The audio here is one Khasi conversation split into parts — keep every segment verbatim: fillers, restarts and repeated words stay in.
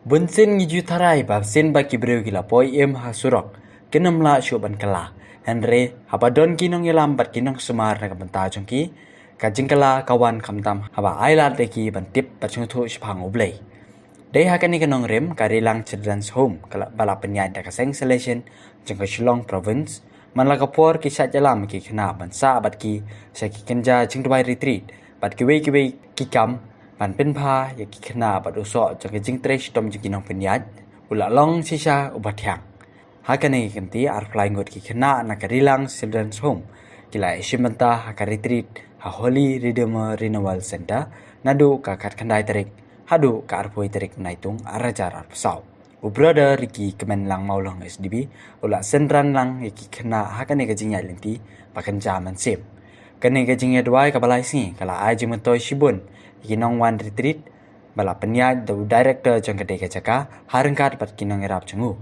Bunsien ngi ju tharai ba sien ba ki briew ki la poi im ha surok, kin ym lah shuh ban kylla. Hynrei haba don ki nongïalam bad ki nongsumar na ka bynta jong ki, ka jingkylla ka wan khamtam haba ai lad ïa ki ban tip bad sngewthuh shaphang U Blei. Dei ha kane ka nongrim, ka Rilang Children's Home ka la, ba la pynïaid da ka Seng Salesian jong ka Shillong Province, man la ka por ki shah ïalam ki khynnah ban sah bad ki sha ki kynja jingduwai retreat bad kiwei kiwei ki kam ban pynbha ïa ki khynnah bad u soh jong ka jingtrei shitom jong ki nongpynïaid, u la long shisha uba thiang. Ha kane ka kynti, arphew lai ngut ki khynnah na ka Rilang Children's Home ki la ïashim bynta ha ka retreat ha Holy Redeemer Renewal Centre naduh ka khatkhyndai tarik haduh ka arphew tarik Naitung arhajar arphew saw. U Brother Ricky Kmenlang Mawlong S D B u la synran lang ïa ki khynnah ha kane ka jingïaid lynti ba kynja mynsiem. Kane ka jingïaduwai kaba lai sngi ka la ai jingmyntoi shibun ïa ki nongwan retreat ba la pynïaid da u director jong katei ka jaka ha ryngkat bad ki nongïarap jong u.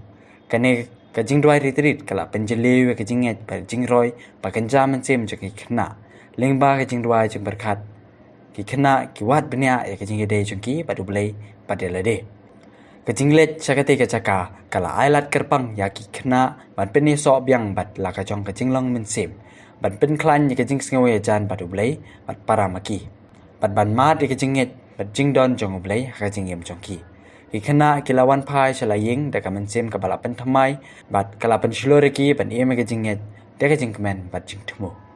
Kane ka jingduwai retreat ka la pynjylliew ïa ka jingngeit bad jingroi ba kynja mynsiem jong ki khynnah. Lyngba ka jingduwai jingpyrkhat, ki khynnah ki wad bniah ïa ka jingïadei jong ki bad U Blei bad ïa lade. Ka jingleit sha katei ka jaka ka la ai lad kyrpang ïa ki khynnah ban pynïasoh biang bad la ka jong ka jinglong mynsiem, ban pynkhlaiñ ïa ka jingsngew ïajan bad U Blei bad para ma ki, bad ban mad ïa ka jingngeit bad jingdon jong U Blei ha ka jingim jong ki. Ki khynnah ki la wan phai sha la ïing da ka mynsiem kaba la pynthymmai bad ka la pynshlur ïa ki ban im ïa ka jingngeit da ka jingkmen bad jingthmu.